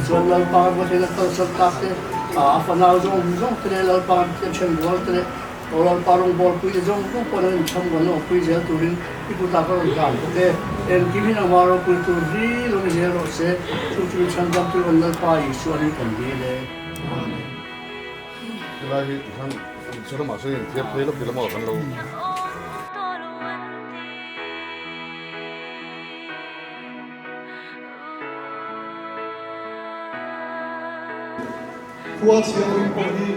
Chuan Lalpa kan Pathian a kalsan tak te, a fanau zawng zawng te leh Lalpa kan Pathian thenrual te leh Aw Lalpa rawngbawlpui te zawng zawng pawh nan inchham rawn awmpui zel turin i kutah ka rawn hlan bawk e. Engkim hi nangmah ropui tur hi lo ni zel rawh se, chu chu i chhandamtu kan Lalpa Isua ni kan dil e. Amen. Helai hi tikhan saramah sawn inthiar phei lawk ila maw kan lo. Khua chhiangin pawh hi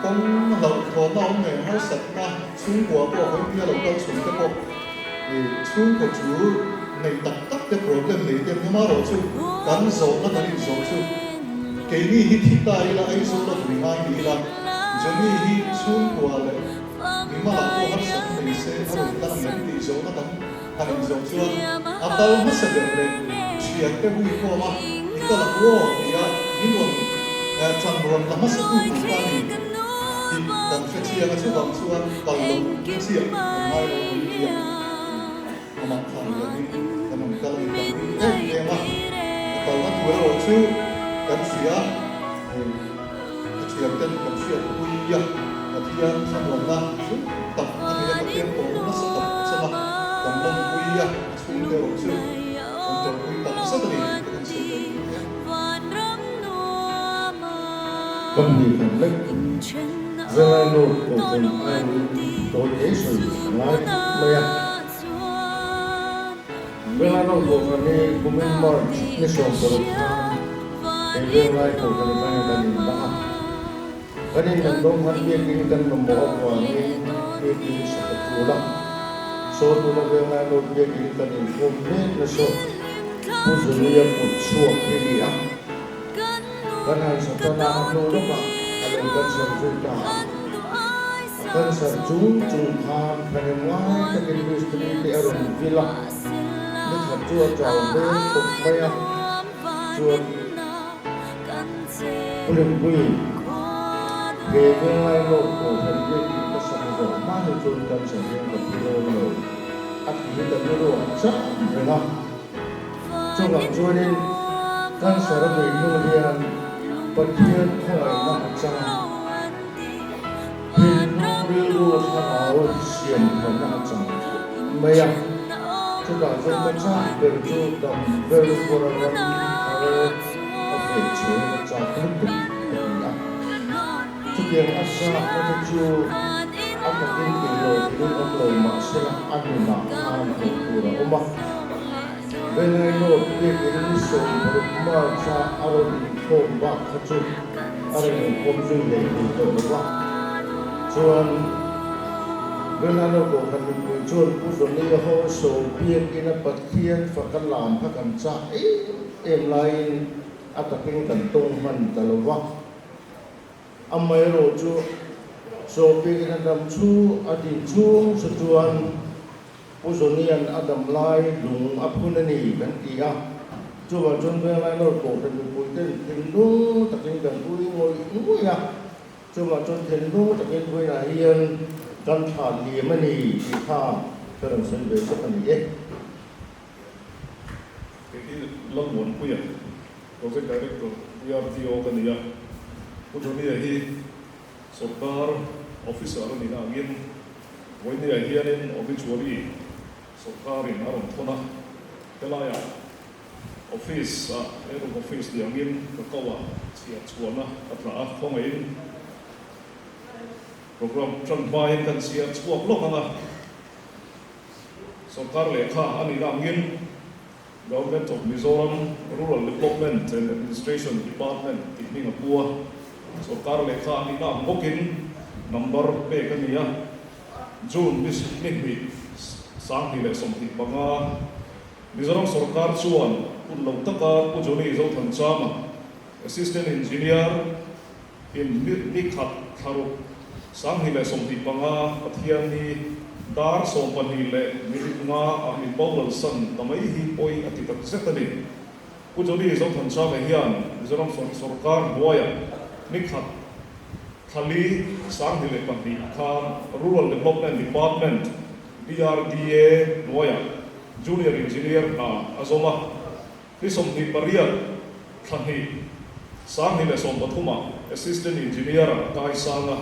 kawng hlauhthawnna awm nen harsatna chhungkua pawh hawi hmia lo kal chhun te pawh chhungkaw chu nei tak tak te problem nei te an awm chu kan zawhna kan inzawh chu keini hi thi ta ila Aizawl a vui ngai ni ila Johnny hi chhungkua leh mimalah pawh harsatna nei se a rawn kal ang em tih zawhna kan Han inzawh chuan a kal hmasa ber leh thiante hui khawm a, i kal ang u aw tia min rawn ṭan rawn la hmasa tu tur kha a ni tih kan hre chiang a, chuvang chuan kal lo chiah kan ngai lo a ni tia amah thlan liamin kan rawn kal a ni kan ring em em a, a kalna thu erawh chu kan hria a thianten kan hriatpui a, Pathian thlamuanna hlim tak a nei a, Pathian tawng nasa tak a chang a, kan lawmpui a, a chhungte erawh chu kan tawrhpui tak zet a ni tih kan sawi ve duh e. Kan hnih khat lek Venglai North Kohhran aiawhin tawi te sawi a ngai mai a. Venglai North Kohhran hi kumin March ni 16 khan he Venglai Kohhran atangin kan indah a. Kan inlan dawn khan biakin kan mamawh avangin biakin sak a tul a. Saw tuna Venglai North biakin kan inkhawm mek na saw Pu Zulia kut chhuak hi ni a. Kan han sa tan a, a hnu lawkah a lo cancer zui ta a. A cancer chung chung khan thahnem ngai takin mistri te a rawn vil a, ni khat chu a chau hmel khawp mai a, chuan Pulimpui, he venglai lawk kohhran biakin ka sak zawh hma hi chuan cancer hian ka thi dawn lo, a ti hi ka rilru a cham reng a. Chuvang chuanin cancer a beih hnu hian Pathian khawngaihna a chang a, thinlung rilru thlarau siam tharna a chang thut mai a. Chutah chuan ka chak ber chu dam ber vawra ram thar a feh chhuahin a chak lutuk a ti a. Chutiang a chakna te chu a takin tih lo thilin awm lo mahsela a nunah khan hmuh tur a awm a. Vengai North biakin ni 16 March-a a rawn inkhawm bak kha chu a rawn inkhawm zui leh thei tawh lo va. Chuan Vengai North Kohhran mipui chuan Pu Johnny-a ho sawi biakin a Pathian faka lam kha kan chak em em laiin a takin kan tawng hman ta lo va. Amaherawh chu Sawhbiakin a dam chu a din chhung chu chuan Pu Johnny-a'n a dam lai lung a phun a ni kan ti a, chuvang chuan Venglai North Kohhran mipui ten thinlung takin kan ui ngawih ngawih a, chuvang chuan thinlung takin vawiinah hian kan thlah liam a ni tih kha ka rawn sawi ve chauh a ni e. Kei hi Lalmuanpuia, Project Director, DRDO ka ni a, Pu Johnny-a hi Sawrkar Officer a nihna angin Vawinia hianin obituary sawrkarin a rawn thawn a, helaiah office ah head of office tih angin ka ko ah chhiar chhuahna ka tla a, khawngaihin program tan hmain kan chhiar chhuak lawk ang a, sawrkar lehkha a nihna angin Government of Mizoram Rural Development and Administration Department tih hming a pu a, sawrkar lehkha a nihna ang bawkin number pek a ni a, June ni hnih 2025 Mizoram sawrkar chuan hun lo taka Pu Johnny Zothanchama, Assistant Engineer in ni khat thlaruk 2025 Pathianni dar 12 leh minute nga ah min boral san ta mai hi pawi a ti tak zet a ni. Pu Johnny Zothanchame hian Mizoram sawrkar hnuaiah ni khat thlali 2002 khan Rural Development Department, DRDA, hnuaiah Junior Engineer hna a zawm a. Ni 28. Thla hnih, 2013 ah Assistant Engineer ah a kai sang a,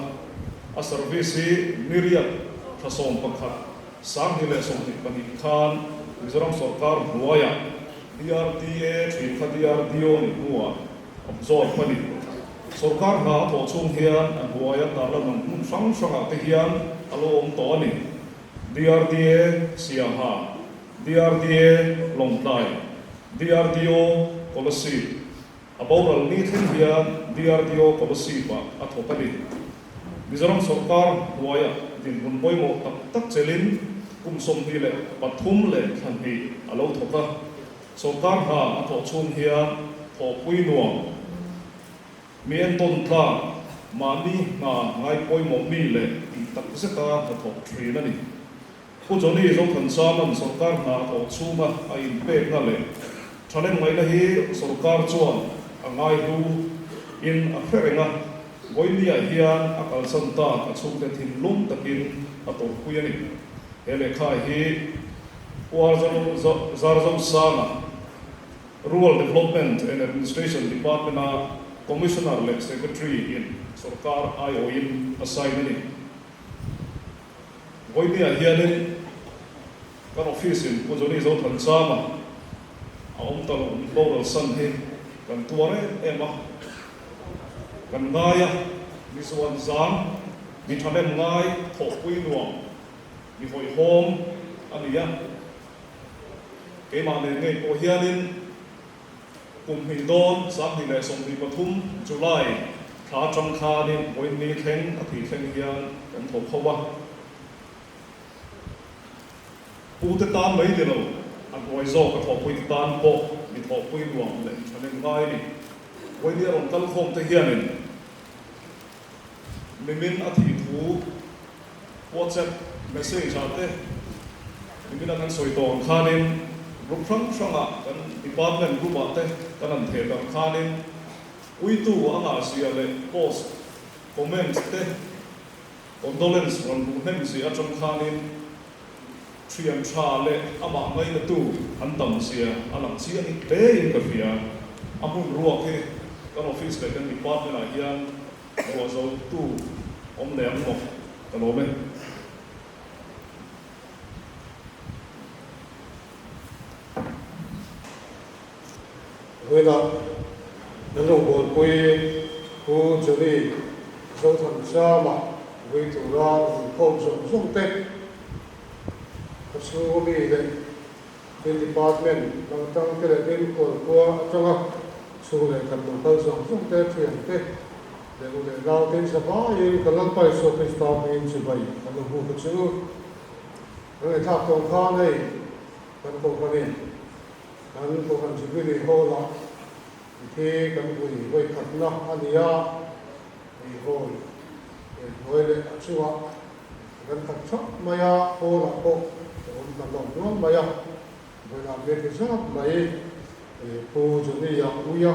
a service hi ni riat thla 11, 2022 khan Mizoram sawrkar hnuaiah DRDA thin kha DRDO nih hnuah absorb a ni. Sawrkar hna a thawh chhung hian a hnuaia tarlan ang hmun hrang hrangah te hian a lo awm tawh a ni. DRDA Siaha, DRDA Lawngtlai, DRDO Kolasib, a boral ni thleng hian DRDO Kolasib-ah a thawk a ni. Mizoram sawrkar hnuaiah dinhmun pawimawh tak tak chelin kum 23 leh thla hnih a lo thawk a. Sawrkar hna a thawh chhung hian thawhpui nuam, mi entawn tlak, mahni hna ngai pawimawh mi leh tih tak zeta hnathawk thin a ni. Pu Johnny Zothansaman sawrkar hna a thawh chhunga a inpekna leh thahnem ngaihna hi sawrkar chuan a ngaihlu in a hre reng a, Vawinia hian a kalsan tak a chhungte thinlung takin a tawrhpui a ni. He lehkha hi Pu Zarzosanga, Rural Development and Administration Department-a Commissioner leh Secretary in sawrkar aiawhin a sign a ni. Vawinia hianin kan office in Pu Johnny Zothanchama a awm ta lo boral san hi kan tuar em em a, kan ngai a, mi zuan zang, mi thahnem ngai, thawhpui nuam, mi hawihhawm a ni a. Keimah nen ngei pawh hianin kum hnih dawn 2023 July thla atang khanin vawiin thleng a thih thleng hian kan thawk ho a. Pu te tan mai ni lo, a hnuai zawk a thawhpui te tan pawh mi thawhpui nuam leh thahnem ngai a ni. Vawiin a rawn kal khawm te hianin mimin a thih thu WhatsApp message ah te nimin a kan sawi tawh ang khanin group hrang hrangah kan department group ah te kan han theh darh khanin uitu a ngah zia leh post comment te condolence rawn hmuh hnem zia atang khanin thian tha leh amah ngainatu an tam zia a lang chiang hle in ka hria. A hmun ruak hi kan office leh kan department ah hian Ruah zo tu awm leh ang maw? Ka lawm e. Vawiinah kan rawngbawlpui Pu Johnny Zothanchama vui tura inkhawm zawng zawng te, ka chhunga mi leh tin department lam atang te leh tin kawlkhua atanga chhung leh khat lo kal zawng zawng te, thian te leh u leh nau te in sa vaiin ka Lalpa Isua Krista hmingin chibai kan lo hmu ka chu. Kan ngaihthlak tawng khan hei kan kohhranin kan kohhran Jubilee Hall-ah thi kan vui vawi khatna a ni a, hei hall hnuai leh a chungah Kan khat thap mai a, hall-ah pawh ka awm ta hlawm nual mai a, vawiinah hmel hi zat mai Pu Johnny-a uia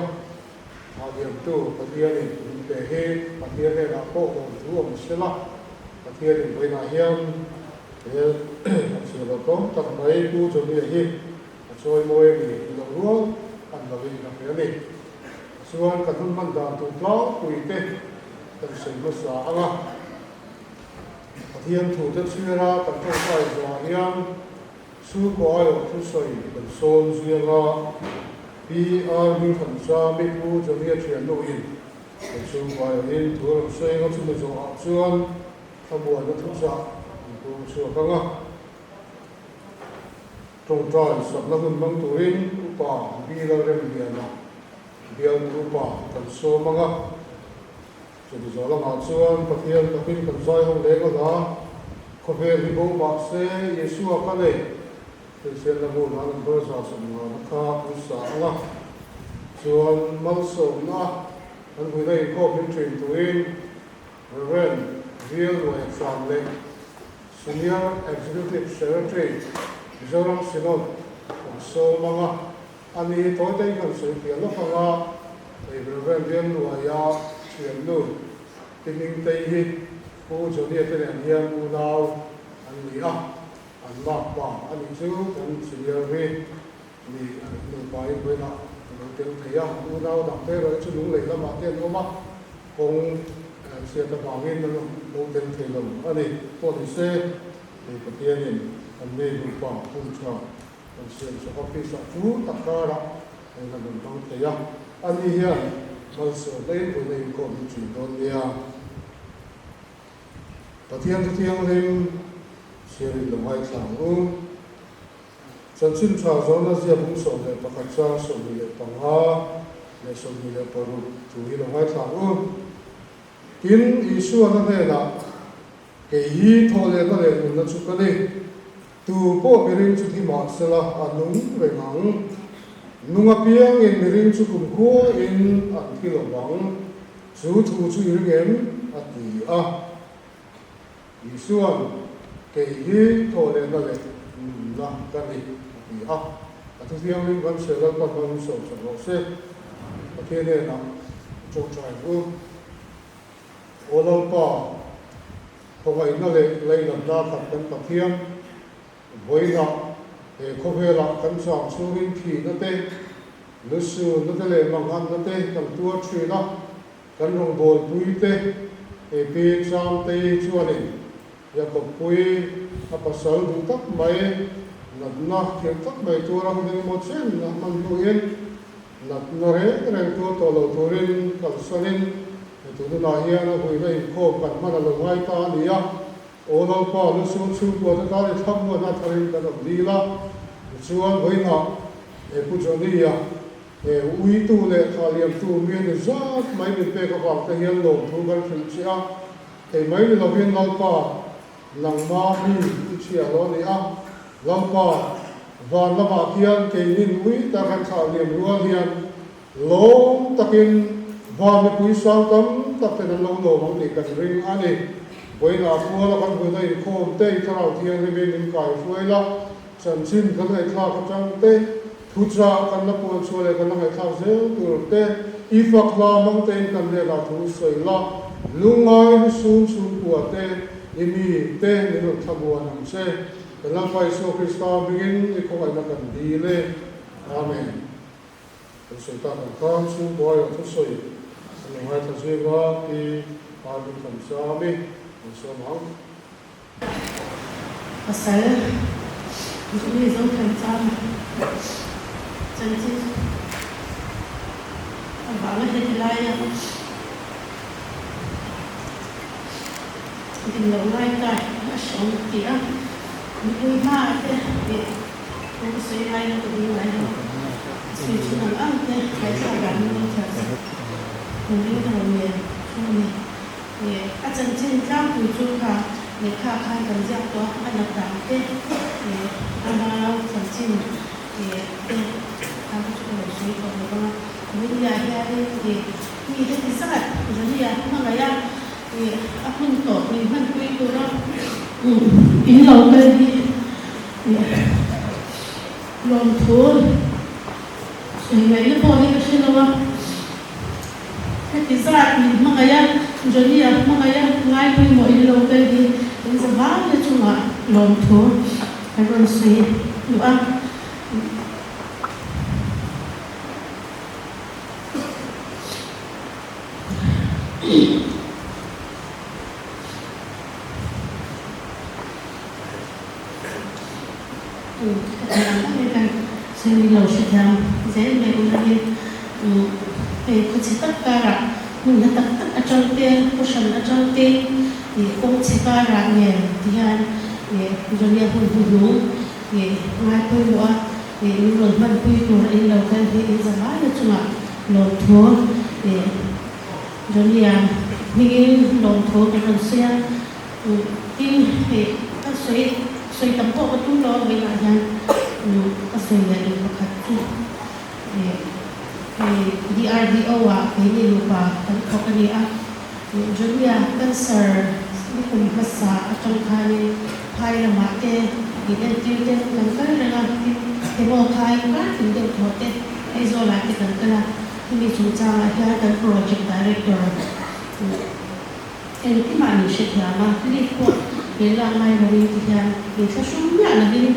thahliamtu Pathianin min pe hi Pathian hnenah pawh lawmthu awm sela, Pathianin vawiinah hian he a chhiar tlawm tak mai Pu Johnny-a hi a chawimawi a ni tih loh rual an lo in ka hria a ni. Chuan kan hun hman dan tur tlangpui te kan sawi hmasa ang a. Pathian thute chhiara kan tawngtai zawhah hian chhungkaw aiawh thusawi kan sawn zui anga PR Hmingthanchami Pu Johnny-a thiannu in kan chhungkaw aiawhin thu rawn sawi anga chumi zawhah chuan thlamuanna thuchah an pung chhuak anga tawngtai sakna hun hmang turin Upa Bila Remliana bialtu upa kan sawm anga. Chumi zawh lamah chuan Pathian takin kan zai ho leng a la, khawvel hi bo mah se Yeshua ka nei, Kristian la hmun an an bar 150 na kha an sa ang a, chuan malsawmna an huina inkhawm hlim thin tuin Rev. Bill Luaihsan leh Senior Executive Secretary Mizoram Synod an sawm ang a. A ni tawi te kan sawi piah lawk ang a, hei Rev. Lianluaia thiannu Pi Hmingtei hi Pu Johnny-a te nen hian unau an ni a, an makpa a nih chu kan senior hi ni nupa in vawiinah. a lo tel thei a, unau dangte erawh hi chu lunglei lamah te an awm a, kawng chhiat avangin an lo tel thei lo a ni. Pawh ni se, hei Pathianin an mi nupa hun tha kan siam sak office ah chu tak karah hei kan rawn hmang thei a, ani hian malsawmna in vawiin a inkhawm hi thin dawn nia. Pathian chu thianghlim chhiarin lo ngaithla ang u. Chanchin tha zawhna ziak hung 11 chang 25 leh 26 thu hi lo ngaithla ang u. Tin, Isuan a hnenah, Kei hi thawhlehna leh nunna chu ka ni. Tu pawh miring chu thi mah sela a nung reng ang. Nung apiangin miring chu kumkhuain an thi lo vang. Chu thu chu i ring em? a ti a. Isuan, Kei hi thawhlehna leh nunna ka ni, a ti a. A thuthianghlim kan hria Lalpan hmangin sawmsak rawh se. Pathian hnenah i tawngtai ang u. Aw Lalpa, khawngaihna leh lainatna khat kan Pathian, vawiinah he khawvelah kan chang chhungin thihna te, lusunna te leh manghanna te kan tuar thin a, kan rawngbawlpui te, he pi Chamtei chuanin Jakobpui a pasal duh tak mai, natna khirh tak mai tuar a hun engemaw chen a hman hnuin natna reng reng tuar tawh lo turin kalsanin he tununah hian a huina inkhawm kan hman a lo ngai ta a ni a. Aw Lalpa, lusun chhungkua te tan i thlamuan a tharin kan awm dil a, tichuan vawiinah he Pu Johnny-a he uitu leh thahliamtu mi ni zat mai min pek avang te hian lawmthu kan hrilh che a, hei mai ni lovin Lalpa, nangma mi i chhia lo a ni a, Lalpa, van lamah khian keinin ui tak kan thahliam rual hian Lawm takin van mipui sang tam tak ten an lo lawm ang tih kan ring a ni. Vawiinah puala kan hmuihna inkhawm te i thlarau thianghlimin min kai hruai la, chanchin kan ngaihthlak atang te, thuchah kan la puan chhuah leh kan la ngaihthlak zel tur te, i fak hla mang tein kan hnenah thu sawi la, lungngai lusum chhungkua te, i mi te min rawn thlamuan ang che. Kan Lalpa Isua Krista hmingin i khawngaihna kan dil e. Amen. Kan sawi tak ang khan chhungkua erawh thusawi an lo ngaithla zui va pi Arvind Thansami an sawm ang. Pasal Jimmy Zothansama chanchin avanga heti laia din loh ngai ta a hreawm ti a, mipui hmaah te Thu ka sawi ngai lo ka ding ngai lo. Ka sawi chhun ang ang te ngaihthlak dan min lo thiam sak turin ka rawn ngen thu a ni. Ih a chanchin tlangpui chu kha lehkha khan kan ziak tawh a, a nat dan te ih a nau chanchin ih te kha chu ka lo sawi tawh lo vang a. Kuminia hianin ih mi heti zat Johnny-a hmangaih a ih a hun tawh min hmanpui tura in lo kal hi Lawmthu sawi ngaihna pawh hi ka hre lo a, heti zat min hmangaih a, Johnny-a hmangaih a, ngai pawimawh in lo kal hi in za vaina chungah lawmthu kan rawn sawi duh a. Semi lo hrethiam zel mai ulangin hei khawchhe tak karah hmun hla tak tak atang te, kawhhran atang te ih kawng chhe karah nen ti hian ih Johnny-a hun hnuhnung ih ngai pawimawh a ih min rawn hmanpui tur a in lo kal hi in za vaia chungah lawmthu ih Johnny-a hmingin lawmthu kan rawn sawi a. Tin, hei ka sawi sawi tam pawh ka tum lo a vawiinah hian ka sawi leh duh pakhat chu hei DRDO ah keini nupa kan thawk a ni a, Johnny-a cancer ni kum hmasa atang khanin phai lamah te in entir te kan kal reng a, tin chemo khai kar tin deuh thawh te Aizawl ah te kan kal a, hemi chungchangah hian kan project director Engtimah min hrethiam a, leave pawh min lak ngai lovin ti hian min thlahrung miah lovin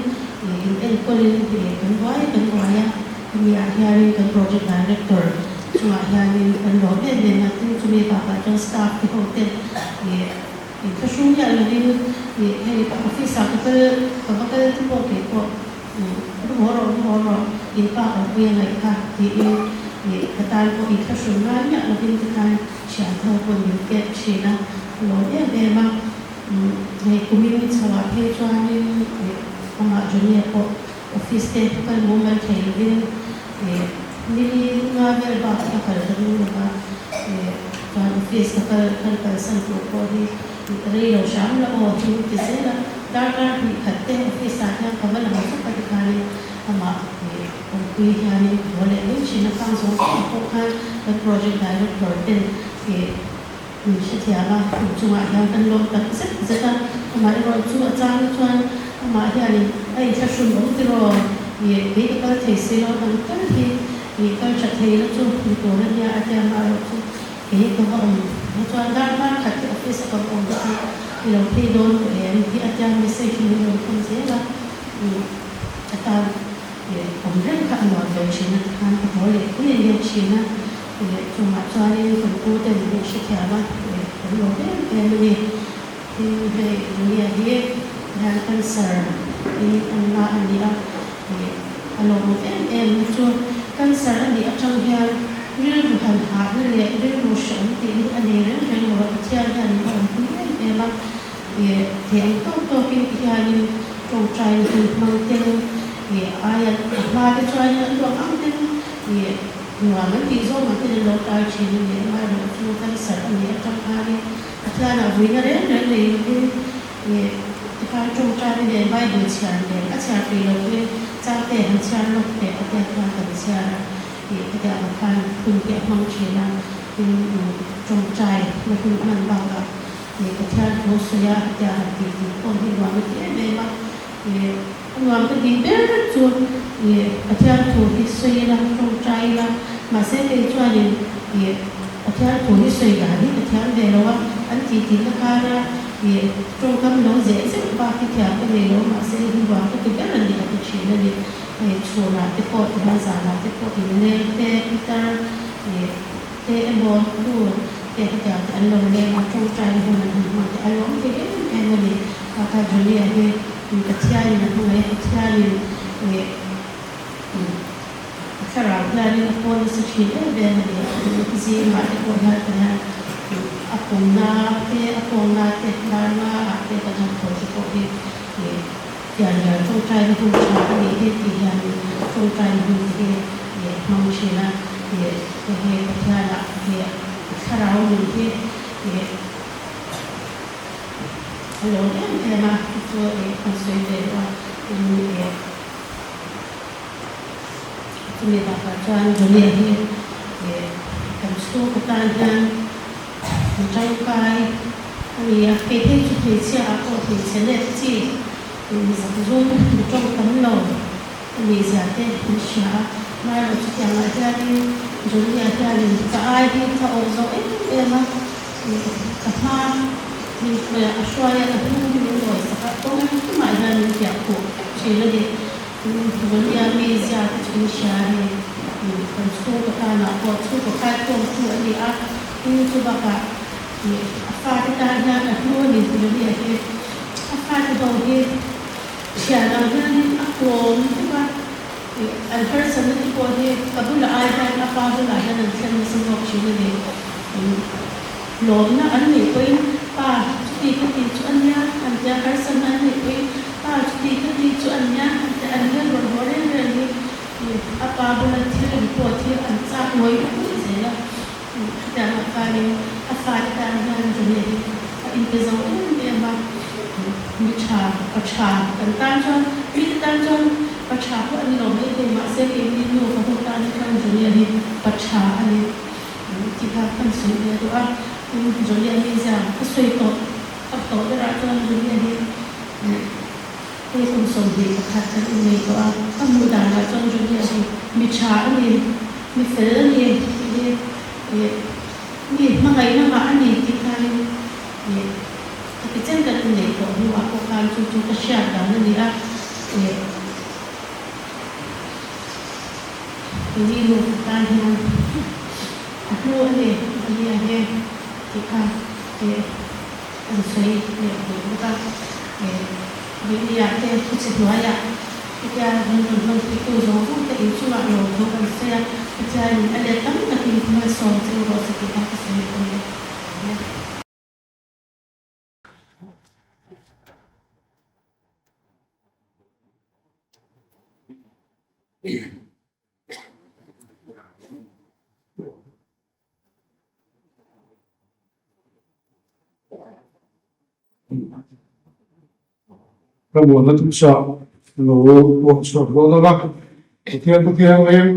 in enkawlin kan buai kan buai a. Hemi ah hianin kan Project Director chungah hianin kan lawm em em a, tin chumi bakah chuan staff te ho ten ih inthlahrung miah lovin ih hei office ah ka kal ka va kal te pawh kei pawh ih ru haw rawh ru haw rawh in pa awmpui a ngaih kha tiin ih ka tan pawh inthlahrung ngai miah lovin tikhan thian ho pawn min pek thin a, ka lawm em em a. Hei kumin chho ah phei chuanin ih amah Johnny-a pawh office te kal mumal thei lovin ih nili nga vel bak hi a kal ta ring lo va, ih chuan office ka kal kan kalsan tur pawh hi ih rei lo hram la aw hi min ti zel a, darkar hnih khat te office ah hian ka va lang zuk a tikhanin amah ih awmpui hianin ka haw leh mai thin a, khang zawng zawng pawh khan kan project director ten ih Min hrethiam a, kum chungah hian kan lawm tak zet zet a, amaherawh chu a chang chuan amah hianin a inthlahrun awm tiraw? Ih, kei ka kal thei si lo ang tal hi, ih, kal tha thei la chu ni tur a nia a tia amaherawh chu kei ka va awm na chuan dar hmar khat hi office a ka va awm chuan i lo phei dawn tawh em hi a tia message min rawn thawn zel a, ih, ka tan ih awm reng kha a nuam lo thin a tikhan ka haw leh nge nge thin a. Chungah chuanin kan pu ten min hrethiam a, kan lawm em em a ni. Tin, hei Julia hi hian cancer hi an na a ni a, a lawmawm em em na chu cancer a nih atang hian rilru han hahna leh rilru hrehawm tih hi a nei reng reng lo a, Pathian hian min awmpui em em a, thei ang tawk tawkin ti hianin tawngtaina hun hmang ten aia a hma te chuanin an duang ang ten Nuam an tih zawng ang ten an lo tai thin a ni. Amaherawh chu cancer a nih atang khanin Pathianah vuina reng reng nei lovin ih tikhan tawngtaina nen Bible chhiar nen a chhiar peih lo pawhin changte han chhiar lawk teh a tia khan kan chhiar a ih khatiang ang khan hun te a hmang thin a tin tawngtai na hun hman bakah ih Pathian thu sawi a tia han tih tih pawh hi nuam a ti em em a ih A nuam ka tih ber chu ih Pathian thu hi sawi ila, tawngtai ila, mahse kei chuanin ih Pathian thu hi sawi dan hi ka thiam ve lo a, an tih tihna kara ih tawngkam lo zeh zeuh bak hi thiam ka nei lo, mahse hi nuam ka ti ber a ni a ti thin a ni. Hei chhunah te pawh tihian zanah te pawh inleng te, pitar ih te emaw nu te hetiang te an lo leng a, tawngtaina hun an han hmang te a lawm thei em em a ni. Kaka Julia hi Pathianin a hmangaih a, Pathianin ih a thlarau hianin a pawl nasa thin em em a ni. Zingah te pawh hian kan han a pumna te, a kawngna te, darna ah te kan han thaw te pawh hi ih pianrial tawngtaina hun tha a nih hi tih hianin tawngtaina hun te hi ih hmang thin a, ih hei hi Pathianah ih a thlarau nun hi ih A lawm em em a, chu chu ih kan sawi ve duh a, tin ih chumi bakah chuan Johnny-a hi ih kan chhungkaw tan hian mi tangkai a ni a, kei phei chu hmeichhia ah pawh hmeichhe let chi ih mi zakzum mi tawng tam lo a nih zia te an hria a, amaherawh chutiangah hianin Johnny-a hianin ka ai hi ka awh zawh em em a. Ka hma min hruai a, a hruai a, ka hnung hi min rawi sak a, kawng engkimah hian min piah khuh vek thin a ni. Vawinia mi ziak te chu in hria a ni. Kan chhungkaw tanah pawh chhungkaw kaikawmtu a ni a, tin chu bakah a fate tan hian a hnu a ni Vawinia hi. A fate ho hi thian ang hianin a kawm vek a, an harsatna te pawh hi ka bulah ai hian a pa bulah hian an thlen nasa zawk thin a ni. Lawmna an neih pawhin pa chuti ka ti chu a nia an tia, harsatna an neih pawhin pa chuti ka ti chu a nia an tia, an hmel rawn haw reng reng hi a pa bula thil report hi an chak ngawih ngawih zel a. Khatiangah khanin a fate tan hian Johnny hi a inpe zo em em a, mi tha, pa tha kan tan chuan mite tan chuan pa tha pawh a ni lo maithei mahse keini nu ka ho tan hi chuan Johnny hi pa tha a ni. Tih kha kan sawi ve duh a, tin Johnny mizia ka sawi tawh tak tawh berah chuan Johnny hi hei kum 21 kan innei tawh a, ka hmuh danah chuan Johnny hi mi tha a ni, mi fel a ni tih hi ih mi hmangaihna ngah a ni tih khanin ih ka ti chen kan inneih tawh hnuah pawh khan chu chu ka hriat dan a ni a ih. Keini nupa tan hian a hlu a ni a nia he tih kha kan sawi leh duh bawk a. Vihnia te thuchhe hnuaiah hetia min rawn hmanpuitu zawng zawng te inchungah lawm thu kan sawi a, Pathianin a let tam takin malsawm che u rawh se tih kha ka sawi a ni. Ka buaina tuksa lo puak chhuak dawn a la, Pathian thu thianghlim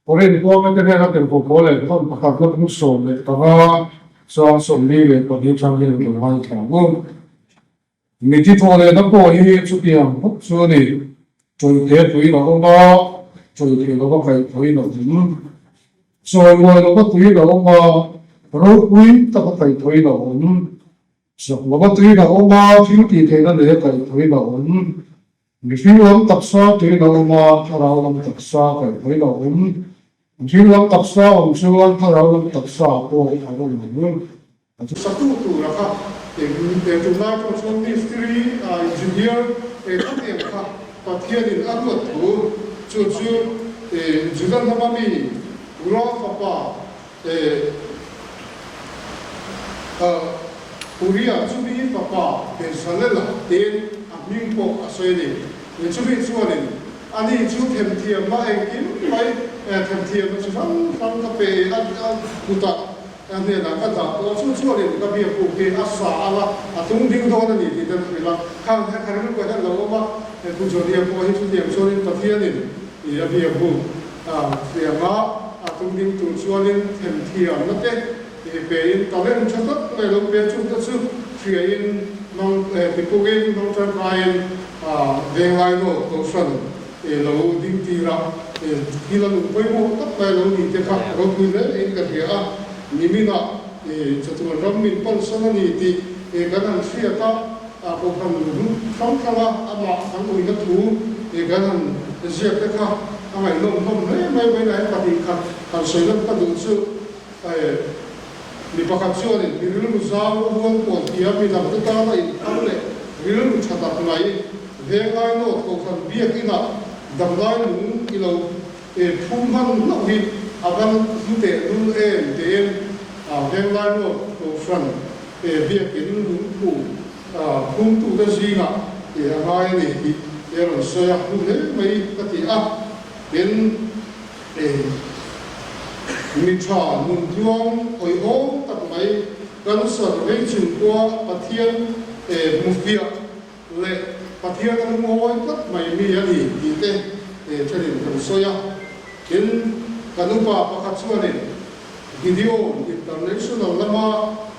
Korin kuanga te hnena tirhkoh pawl leh thawn pakhat la pung 15 chuang 42 tang hian lo ngaithla ang u. Mithi thawh lehna pawh hi chutiang bawk chu a ni. Tawite tui a awm a, tawite lova kaih thawiin a awm. Chawi uai lova tuiin a awm a, ropui taka kaih thawiin a awm. Chak lova tuiin a awm a, thil tih theihna neia kaih thawiin a awm. Mihring lam taksa tuiin a awm a, thlarau lam taksa kaih thawiin a awm. Mihring lam taksa awm chuan thlarau lam taksa pawh a awm ang. Satu tura kha eng eng tunlai pawh chuan mistiri, engineer eng ang em kha Pathianin a ruat thu chu chu Juda hnama mi Ura fapa Uria chumi fapa Bezalela tiin a hming pawh a sawi a ni. Chumi chuanin ani chu themthiamna engkim mai themthiamna chi hrang hrang ka pe a kutah Ka hnenah ka dah tawh a, chu chuanin ka biak uk hi a sa ang a, a tung ding dawn a ni tih te an hrilh a. Khang he ka rilru hian lo awm a, he Pu Johnny-a pawh hi chutiang chuanin Pathianin i a biak buk a hriang a, a tung ding tur chuanin themthiamna te i pein talent tha tak mai lo pe chu te chu hriain hmang tipungin hmang tangkaiin venglai nawt kohhran i lo ding tir a, thil a luh pawimawh tak mai lo ni te kha ropui hle in ka hria a, niminah i chatuan ram min pansan a ni tih kan han hriat a, kohhran hrang hrang a amah kan uina thu kan han ziak te kha a ngaihnawm hlawm hle mai vawiinah hian 2 khat han sawi lan ka duh chu mi pakhat chuanin mi rilru zau huan kuan thiam mi dangte tana inphal leh rilru tha tak mai Venglai nawt kohhran biak inah damlai lung i lo phum hman hlauh hi a van hlu teh lul em tiin Venglai nawt kohhran biak in lungphum phumtute zingah a ngai a ni tih a rawn sawi a, hlu hle mai ka ti a. Tin, mi tha nun tluang awihawm tak mai kan sarvei chungkua Pathian hmufiah leh Pathian a lungawi tlat mai mi a ni tih te thenin kan sawi a. Tin, kan upa pakhat chuanin Gideon International lama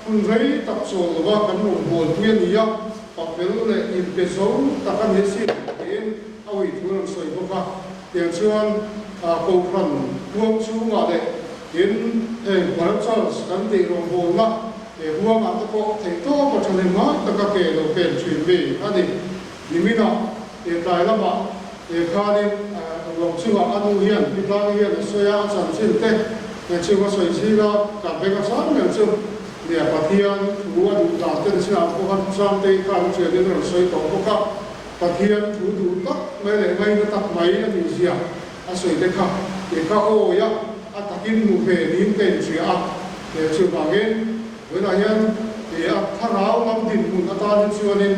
hun rei tak chawl lova kan rawngbawlpui a ni a, papel leh inpe zo tak a ni asin tiin a ui thu a rawn sawi bawk a. Tiang chuan Kohhran huang chhungah leh tin heng Para Church kan tih rawngbawlna He huangah te pawh theihtawp a thahnem ngai taka ke lo pen thin mi a ni. Niminah he tlai lamah he khanin ruang chungah a nu hian Pi Tlani hian a sawi a, a chanchin te he chung a sawi zing a, kan beng a chang ber chu nia Pathian thu a duh dan te ni chinah pawh khan Changtei khan a thianin a rawn sawi tawh bawk a, Pathian thu duh tak mai leh ngaina tak mai a nih zia a sawi te kha he ka awi a, a takin hmu ve niin ka inhria a. He chuvangin tunah hian he a thlarau lam dinhmun atan hi chuanin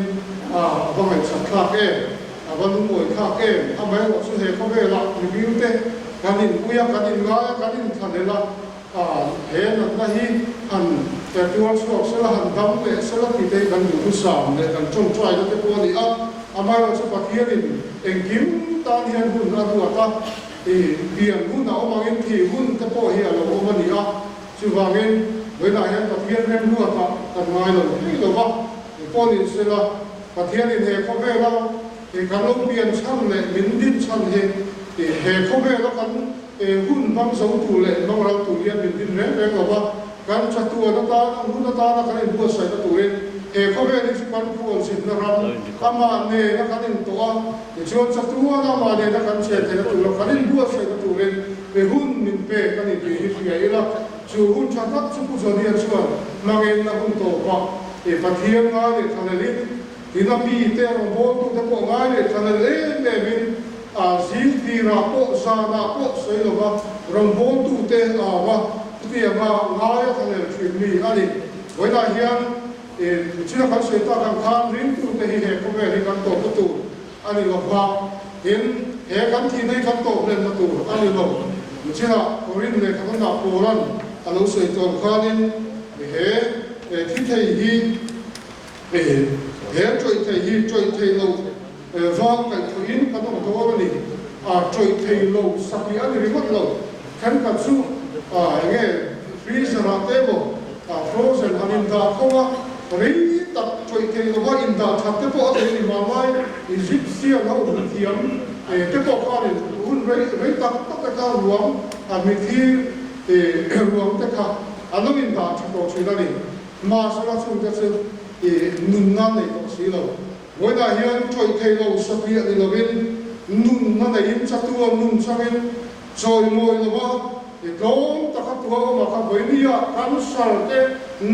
a va ngaihsak thlak em, a va lungawi thlak em, amaherawh chu he khawvelah mihringte kan inpui a, kan inngai a, kan inthlahlel a, he natna hi han tuar chhuak sela, han dam leh sela tih te hi kan duhthusam leh kan tawngtaina te pawh a ni a, amaherawh chu Pathianin engkim tan hian hun a ruat a. I pian hun a awm angin thih hun te pawh hi a lo awm a ni a, chuvangin vawiinah hian Pathian remruatah kan ngai lo thei lo va, i pawh ni sela Pathianin he khawvela i kan lo pian chhan leh min din chhan hi i he khawvela kan hun hmang zo tur leh hmang ral tur hian min din reng reng lo va, kan chatuan atana hun atana kan inbuatsaihna turin he khawvel hi chu kan khualzinna ram amah nena kan intawh a. Tichuan, chatuan amah nena kan chen theihna tur lo kan inbuatsaihna turin hun min pek a ni tih hi hria ila, chu hun tha tak chu Pu Johnny-a chuan hmangin a hun tawpah Pathian ngai leh thlalelin tina mite rawngbawltute pawh ngai leh thlalel em emin zing tirah pawh zanah pawh sawi lova rawngbawltute au a, chutianga ngaia thlalel thin mi a ni. Vawiinah hian china kan sawi tak ang khan ringtute hi he khawvel hi kan tawpna tur a ni lo va, tin, he kan thihna hi kan tawp lenna tur a ni lo. Nichina Korin lehkha kan dah Paula'n a lo sawi tawh khanin he thi thei hi he ṭawih thei hi ṭawih thei lo vang kaihthawhin kan awm dawn a ni. A ṭawih thei lo sakhi a ni ringawt lo. Thenkhat chu eng nge freezer ah te emaw frozen han indah kho a, rei tak ṭawih thei lova indah that te pawh a thei a ni. Mahmai Egyptian ho hun thiam te pawh khanin hun rei rei tak tak te kha ruang mithi ruang te kha an lo indah tha tawh thin a ni. Mahsela chungte chu nunna nei tawh si lo. Vawiinah hian ṭawih thei lo satliah ni lovin nunna neiin chatuan nun changin chawimawi lova i tlawm taka tua awm a kha vawinia cancer te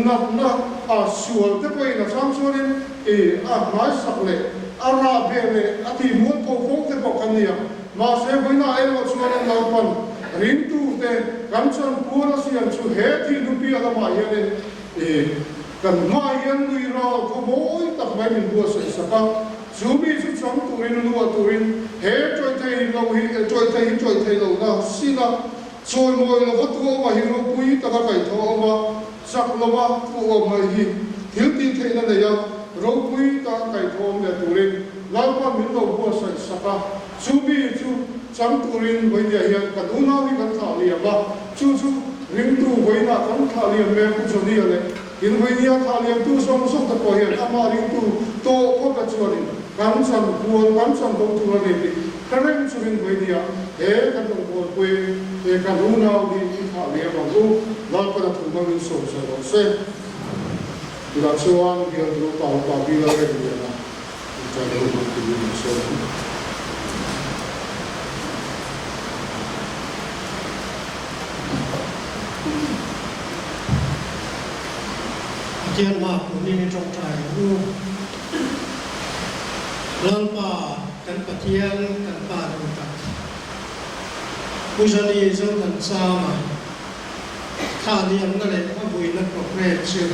natna a sual te pawhin a chang chuanin i a hnaisak leh a rah beh leh a tih mual pho fo te pawh kan ni a. Mahse vawiinah erawh chuanin Lalpan ringtute kan chanpual a siam chu he thih hnupiah lamah hianin i Kan hmaah hian nui ral khaw mawi tak mai min buatsaih sak a, chu mi chu chang turin luah turin he ṭawih thei lo hi ṭawih thei hi ṭawih thei lohna sin a, chawimawi lova tu awma hi ropui taka kaihthawh a awm a, chak lova tu awm mai hi thil tih theihna nei a, ropui taka kaihthawh awm leh turin Lalpa min lo buatsaih sak a, chu mi chu chang turin vawinia hian kan unau hi kan thlah liam a, chu chu ringtu vawiinah kan thlah liam mek Pu Johnny-a leh in vawinia thlah liamtu zawng zawng te pawh hian amah ringtu tawh phawt a chuanin kan chan kual kan chan bo tur a ni tih ka reng chungin vawinia he kan rawn kualpui he kan unau hi i thlah liam ang u, Lalpan a thu hmangin sawm sawi rawh se. Tunah chuan bialtu pa upa Bill Reng Liana Pathian hma kumin i tawngtai ang u. Lalpa kan Pathian kan Pa duh tak. Pu Johnny Zothansanga thla liamna leh a vuina programme chu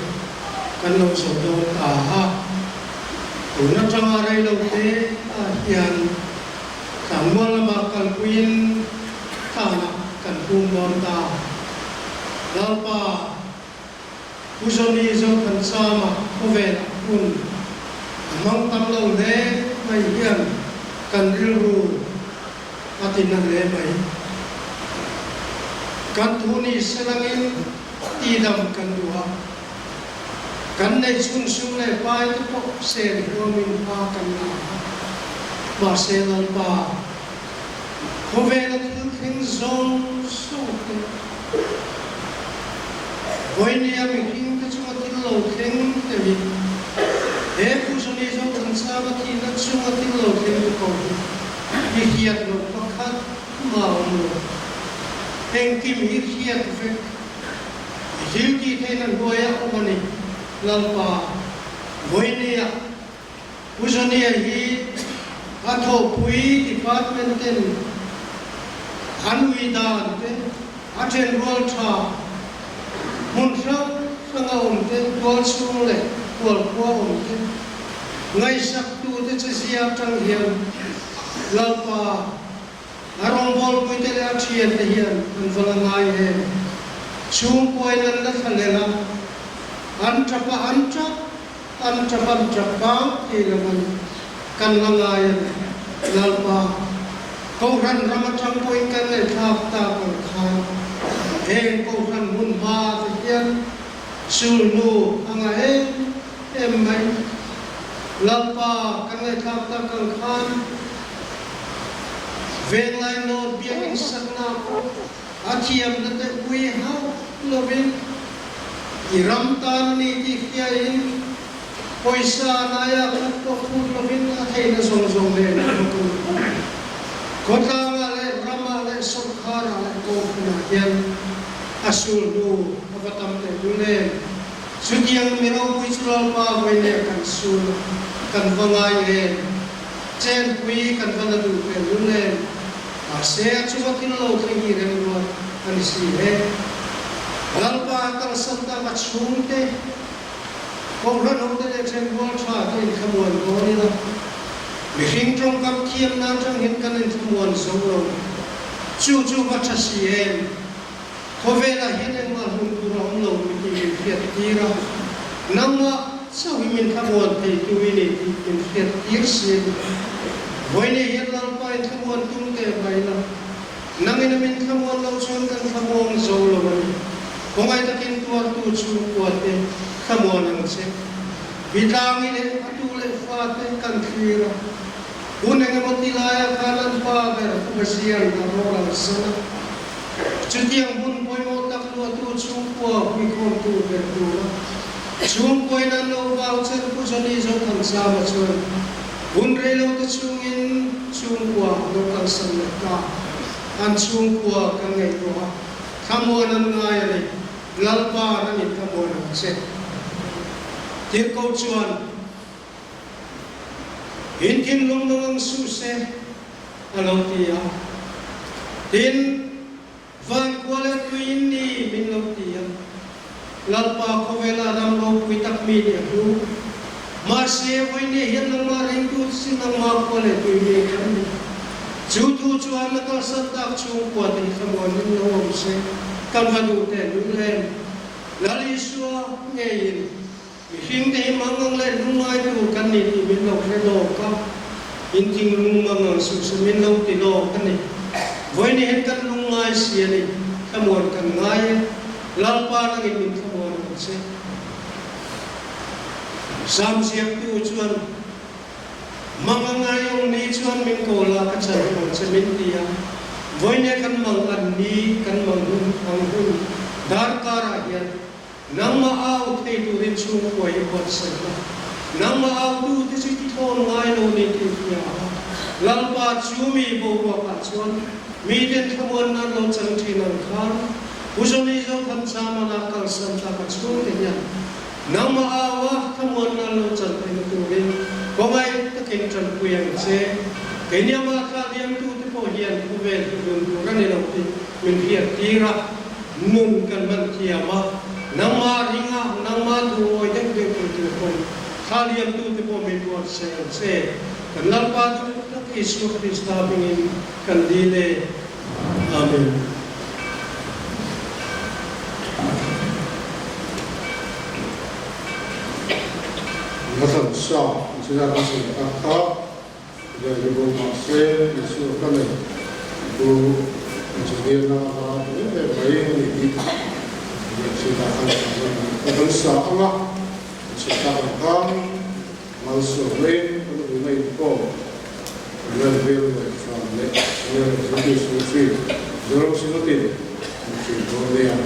kan lo zo dawn ta a, tun atanga rei lo te ah hian tlangmual lamah kalpuiin tlanah kan pum dawn ta. Lalpa, Pu Johnny Zothansama khawvelah hun a hmang tam lo hle mai hian kan rilru a ti na hle mai. Kan thu ni selangin tidam kan duh a, kan neih chhun sum leh pai te pawh sen huamin hma kan la a, mahse Lalpa khawvela thil thleng zawng zawng te, vawinia mihring te chunga thil lo thleng te hi, he Puzoni Zothansanga thihna chunga thil lo thleng te pawh hi I hriat loh pakhat mah a awm lo. Engkim hi hriat vek. I thil tih theihna hnuaia awm a ni. Lalpa, Vawinia, Pu Johnny-a hi a thawhpui department ten an ui dan te, a thenrual tha hmun hrang hranga awm te, tualchhung leh kualkhua awm te, Ngaihsaktute che zia atang hian Lalpa, a rawngbawlpuite leh a thiante hian an va la ngai em? Chhungkuain an la thlalel a, an tap a, an tap, an tap, an tap bang thei lo an kan la ngai a ni. Lalpa, Kohhran ram atang pawhin kan ngaihthlak tak ang khan heng Kohhran hmun hma te hian sulhnu a ngah em em mai. Lalpa kan ngaihthlak tak ang khan Venglai North biakinn sakna pawh a thiamna te ui hauh lovin i ram tan a ni tih hriain pawisa laia khat pawh phut lovin a theihna zawng zawng nen a hmu tur. Khawtlangah leh ramah leh sawrkharah leh kohhranah. hian a sulhnu a va tam tehlul em! Chutiang mi ropui chu Lalpa vawiin kan sul kan va ngai em? Chenpui kan va la duh tehlul em? Mahse a chunga thil lo thleng hi remruat a ni si he. Lalpa kalsan tak a chhungte, Kohhran hote leh thenrual tha te inthlamuan dawn ila, mihring tawngkam thiamna atang hian kan inthlamuan zo lo. Chu chu va tha si em? Khawvelah hian engmah hlum tur a awm lo mi tih min hriat tir a, nangmah chauh hi min thlamuan theitu i ni tih min hriat tir si a ni. Vawiin hian Lalpa inthlamuan tum teh mai la, Nangin a min thlamuan lo chuan kan thlamuang zo lo a ni. Khawngaih takin tuartu chhungkuate thlamuan ang che. Pitlangi leh a tu leh fate kan thlir a. Hun engemaw ti laia khan an pa ber Ubazian a rawral san a. Chutiang hun pawimawh tak luahtu chhungkua huikhawmtu ber tura chhungkuain an lo vau cher Pu Johnny Zothansama chuan Hun reilote chhungin chhungkua lo kalsan leh ta. An chhungkua kan ngaihtuah a, thlamuan an ngai a ni. Lalpa an in thlamuan ang che. Tirhkoh chuan, In thinlung nung ang suh se, a lo ti a. Tin, Vankhua leh tui in ni min lo ti a, Lalpa khawvela ram ropui tak mi nih a hlu. Mahse, vawinia hian nangmah ringtu si nangmah khua leh tui mi kan ni. Chu thu chuan na kalsan tak chhungkua te hi thlamuan in lo awm se, kan va duh teh lul em? Lal Isua ngeiin mihring te hi mangang leh lungngai tur kan ni tih min lo hre lawk a, in thinglung mangang suh se min lo ti lawk a ni. Vawiin hian kan lungngai si a ni, thlamuan kan ngai e, Lalpa nangin min thlamuan ang che. Sam ziaktu chuan, Mang a ngai awm ni chuan min ko la ka chan ang che min ti a, vawiin kan mang an ni kan mang hun ang hun darkarah hian Nangmah au thei turin chhungkua hi buatsaih la, nangmah autu te chu i thawn ngai lo ni tih hria a, Lalpa chu mi boruakah chuan miten thlamuan nan lo chang thin ang khan Pu Johnny Zothanchama kalsan tlak a chhungte hian nangmah au a thlamuan nan lo chan theihna turin khawngaih takin tanpui ang che. Keini amah thla liamtute pawh hian khawvel hi dun tur a ni lo tih min hriat tir a. Nun kan hman thiam a, nangmah ring a, nangmah duh awi deuh deuh thei tur pawn thla liamtute pawh min ruat se ang che. Kan Lalpa duh tak Isua Krista hmingin kan dil e. Amen. Hmasan sa engineer kan sawi tak kha Lehkhabu mahse Isua ka nei chu engineer na a em em mai a ni tih lehchhitah khan ka kan sa ang a, chhitah ang khan malsawmnain kan uina inkhawm kan lan vel leh hram leh Senior Executive Secretary Zoram Synod-in an ṭin dawn nia.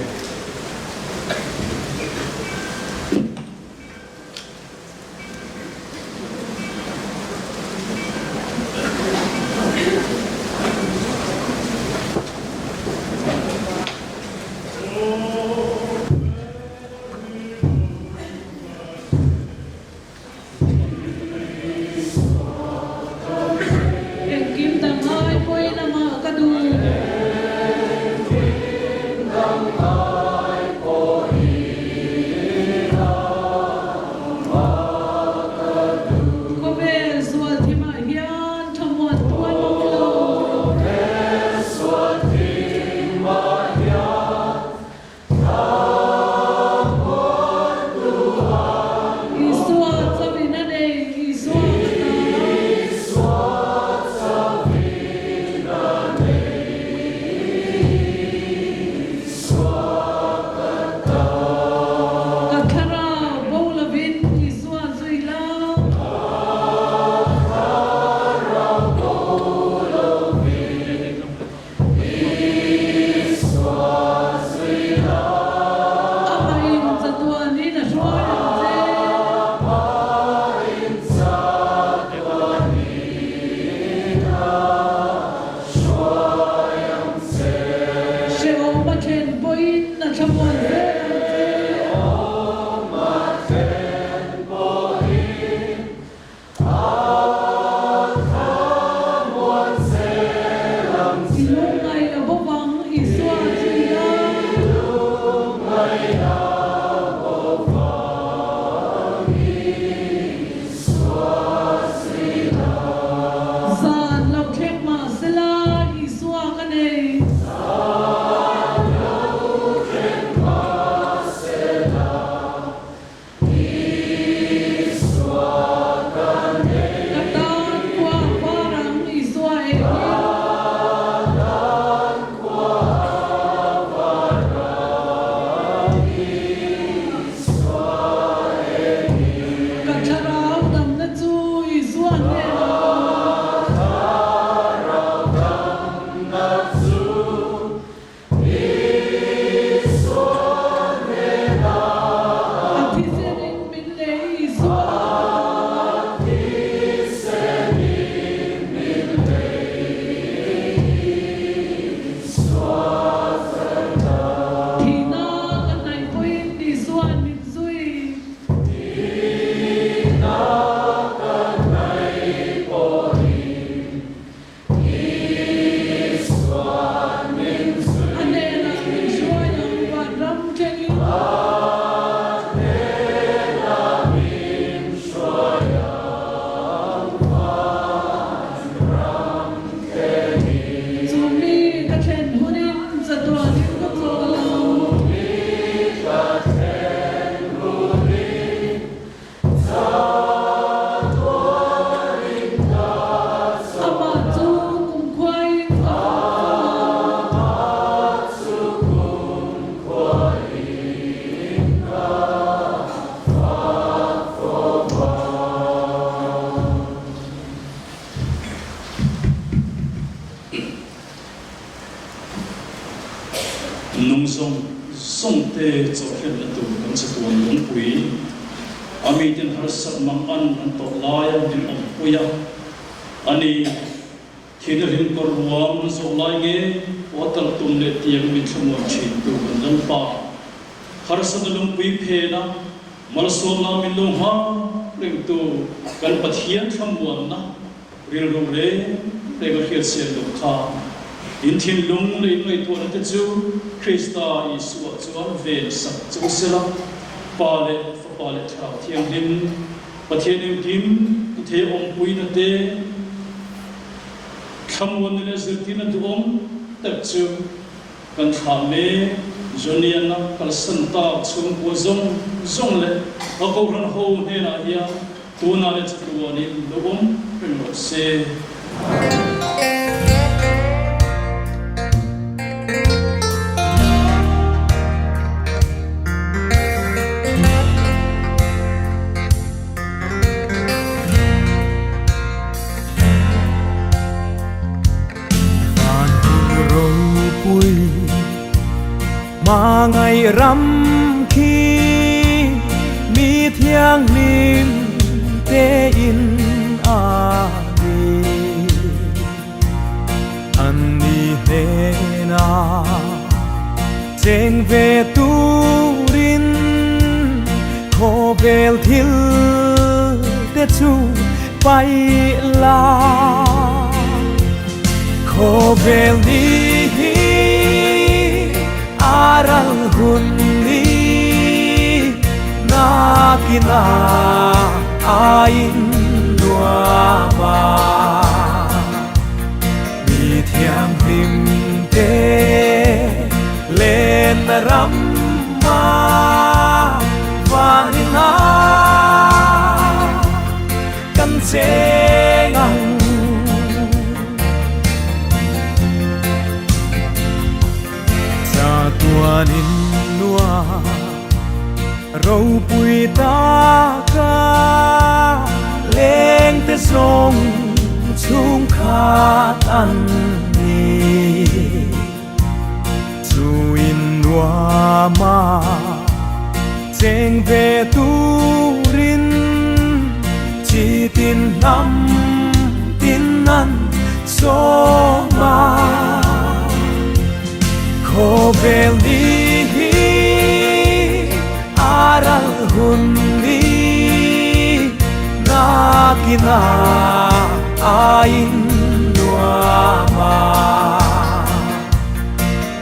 Nung zawng zawng te chawhhriatna tur kan chatuan lungpui a miten harsat mang an an tawh laia min awmpui a, a ni. Thihna hlim kawr ruang an zawh lai nge aw talh tum leh tiang min thlamuan thin tu kan Lalpa. Harsatna lungpui phena malsawmna min lo nghak rengtu kan Pathian thlamuanna rilru reng reng a hriatsian loh kha in thinlung leh in ngaihtuahna te chu Krista Isua chuan ven sak che u sela, Pa leh Fapa leh Thlarau Thianghlim Pathian engkim i thei awmpuina te, thlamuanna leh zirtirna duhawm tak chu kan thlah mek. Joniana kalsan tak chhungkua zawng zawng leh a kohhran ho hnenah hian tunah leh chatuanin lo awm reng rawh se. Van ropui hmangaih ram khi mi thianghlim te in a ni. An ni hnenah cheng ve turin khawvel thil te chu paih la. Khawvel ni hi a ral hun ni nakina a in nuam a. Mi thianghlim te len ram a van in a kan cheng ang. Chatuan in nuam ropui taka leng te zawng chhungkhat an ni. Chu in nuama cheng ve turin chi tin hnam tin an sawm a. Khawvel ni hi a ral hun ni nakina a in nuam a.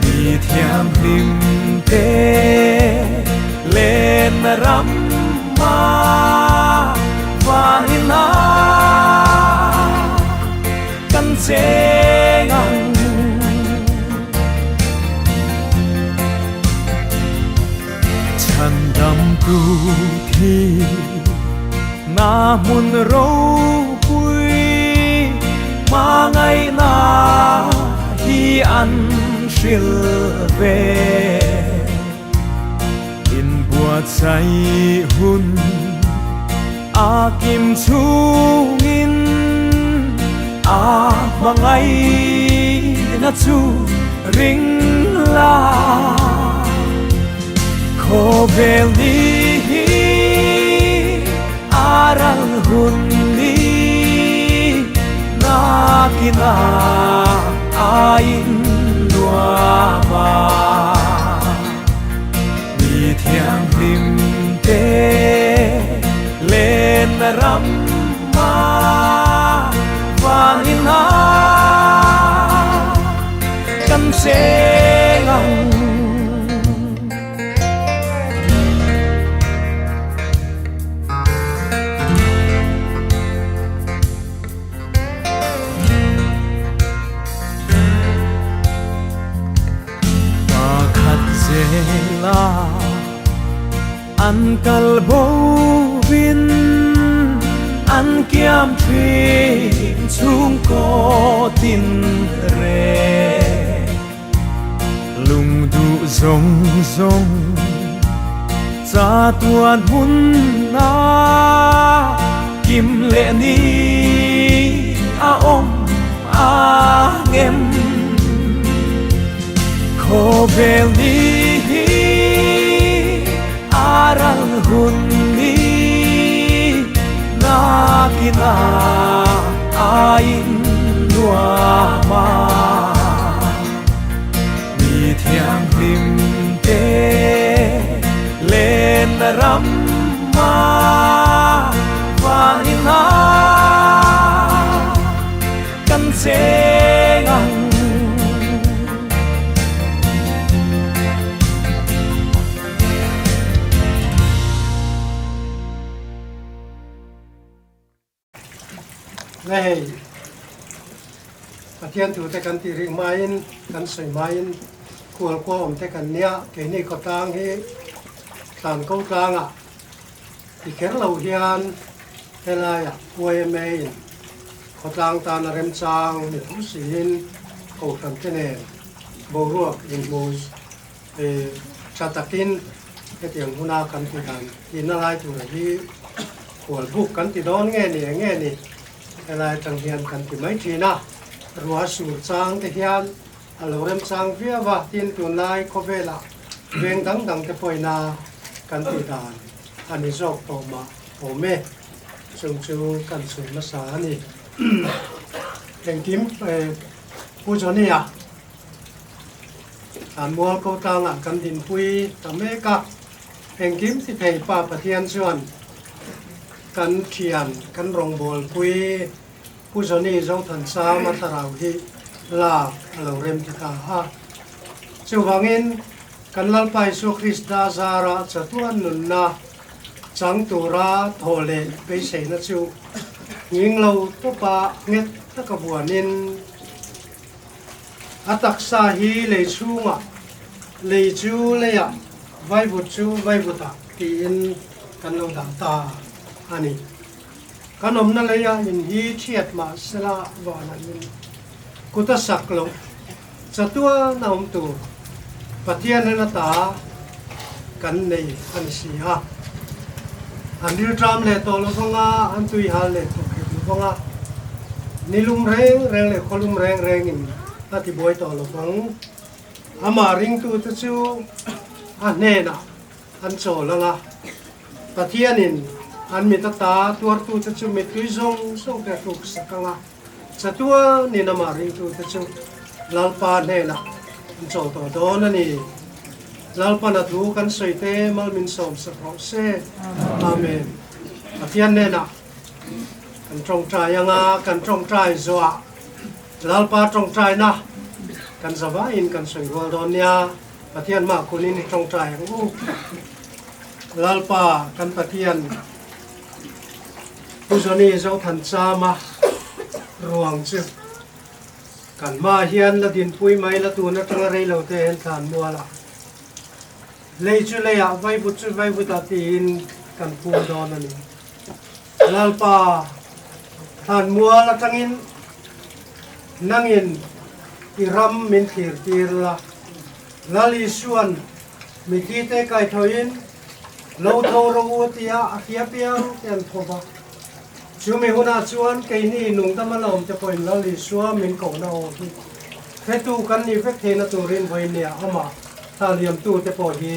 Mi thianghlim te len ram a van in a kan cheng ang. Chhan dam tu thi na hmun ropui hmangaihna hi an hril ve. Inbuatsaih hun a kim chungin a hmangaihna chu ring la. Khawvel ni hi a ral hun ni nakina a in nuam a. Mi thianghlim te len ram a van in a kan cheng ang. Pakhat zela an kal bo vin an kiam thin chhungkaw tin reng. Lungduh zawng zawng chatuan hmun a kim leh ni a awm ang em? Khawvel. Khawvel ni hi a ral hun ni nakinah a in nuam a. Mi thianghlim te lenna ram a van in a kan cheng ang. Na hei Pathian thu te kan tih rih hmain kan sawi hmain khual khua awm te kan nia keini khawtlang hi tlan ko tlangah ti kher lo hian helaiah YMA in khawtlang tana remchang ni tho siin kohhran te nen boruak inhmu tha takin hetiang huna kan ti dan tihna lai tura hi khual buk kan ti dawn nge ni eng nge ni helai atang hian kan ti mai thin a, ruah sur chang te hian a lo remchang viau a, tin tunlai khawvelah veng dang dang te pawhina kan tih dan a ni zawk tawh mah awm e, chung chu kan chhun hmasa a ni. Engkim Pu Johnny-a An mual ko tlangah kan dinpui ta mek a, engkim ti thei Pa Pathian chuan kan thian, kan rawngbawlpui Pu Johnny Zothansama thlarau hi lak a lo rem ti ta a. Chuvangin kan Lalpa Isua Krista zara chatuan nunna chang tura thaw leh beiseina chu nghing lo tawpa nghet taka vuanin, A taksa hi lei chhungah, lei chu leiah, vaivut chu vaivutah tiin kan lo dah ta a ni. Kan awmna leiah in hi thiat mah sela vanah in kut a sak loh chatuan a awm tur Pathian en ata kan nei a ni si a. An rilṭam leh tawh lo vanga, an tuihal leh tawh khet lo vanga, ni lum reng reng leh khaw lum reng rengin a tibuai tawh lo vang. Amah ringtute chu a hnenah an chawl ang a, Pathianin an mit ata tuartute chu mittui zawng zawng te a hruksak ang a, chatuanin amah ringtute chu Lalpa hnenah an chawl tawh dawn a ni. Lalpan a thu kan sawi te mal min sawm sak rawh se. Amen. Pathian hnenah kan tawngtai anga kan tawngtai zawhah Lalpa tawngtaina kan zavaiin kan sawi rual dawn nia. Pathian mah kunin i tawngtai ang u. Lalpa kan Pathian Pu Johnny Zothanchama ruang chu Kan hmaah hian la dinpui mai la tun atanga rei lo te hian thlan mual a, lei chu leiah vaivut chu vaivutah tiin kan phum dawn a ni. Lalpa, thlan mual atangin nangin i ram min thlir tir la, Lal Isuan mithite kaithawiin lo tho rawh u a tia a hria piang te an tho va. Chumi hunah chuan keini nungdama la awmte pawhin Lal Isua min kohna aw hi hretu kan nih vek theihna turin vawinia amah thahliamtute pawh hi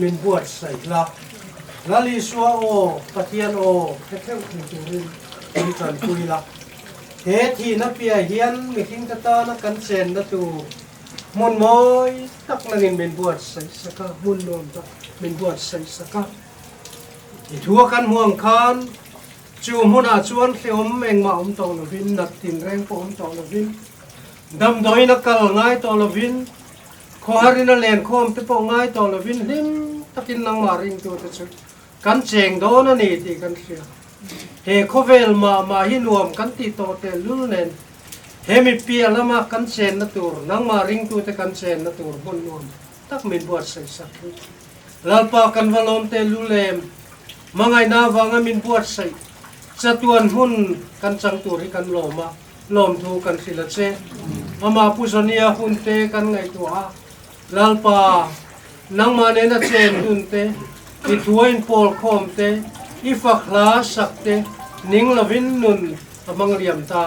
min buatsaih la. Lal Isua aw, Pathian aw hre theuh thei turin min tanpui la. He thihna piah hian mihringte tana kan chenna tur hmun mawi tak nangin min buatsaih sak a, hmun nuam tak min buatsaih sak a. I thu a kan hmuh ang khan chu hmunah chuan hrehawm engmah awm tawh lovin, nat tinreng pawh awm tawh lovin, damdawiin a kal ngai tawh lovin, khawharin a lenkhawm te pawh ngai tawh lovin hlim takin nangmah ringtute chu kan cheng dawn a ni tih kan hria. He khawvel mah mah hi nuam kan tih tawh tehlul nen he mi piah lama kan chenna tur, nangmah ringtute kan chenna tur hmun nuam tak min buatsaih sak hi. Lalpa kan va lawm te lu lem, hmangaihna avanga min buatsaih chatuan hmun kan chang tur hi kan lawm a, lawmthu kan hrilh a che. Amah Pu Zonia hun te kan ngaihtuah a, Lalpa, nangmah nena chen hun te, i thua inpawl khawm te, i fak hla sak te ning lovin nun a hmang liam ta.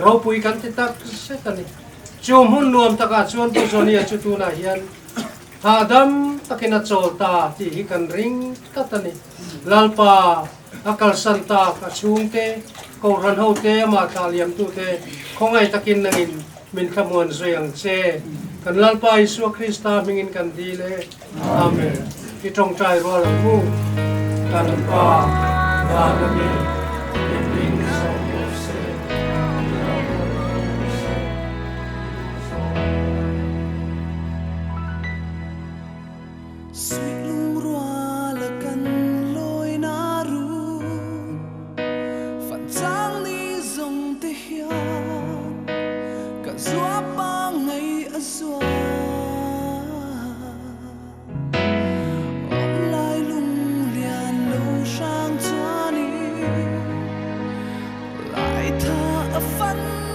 Ropui kan ti tak zet a ni. Chu hmun nuam takah chuan Pu Zonia chu tunah hian. Hahdam takin a chawl ta tih hi kan ring tlat a ni. Lalpa, a kalsan tak a chhungte, Kohhran hote, amah thlah liamtute khawngaih takin nangin min thlamuan zui ang che. Kan Lalpa Isua Krista hmingin kan dil e. Amen. I tawngtai rual ang u. Kan Pa, van ami, i hming zawh rawh se, i ram rawn thleng rawh se, i duh zawh Suih lungrual a kan lawi na run Fan chang ni zawng te hian ka zua pangngai a zua Awm lai lung lian lo hrang chuanin lai tha a fan.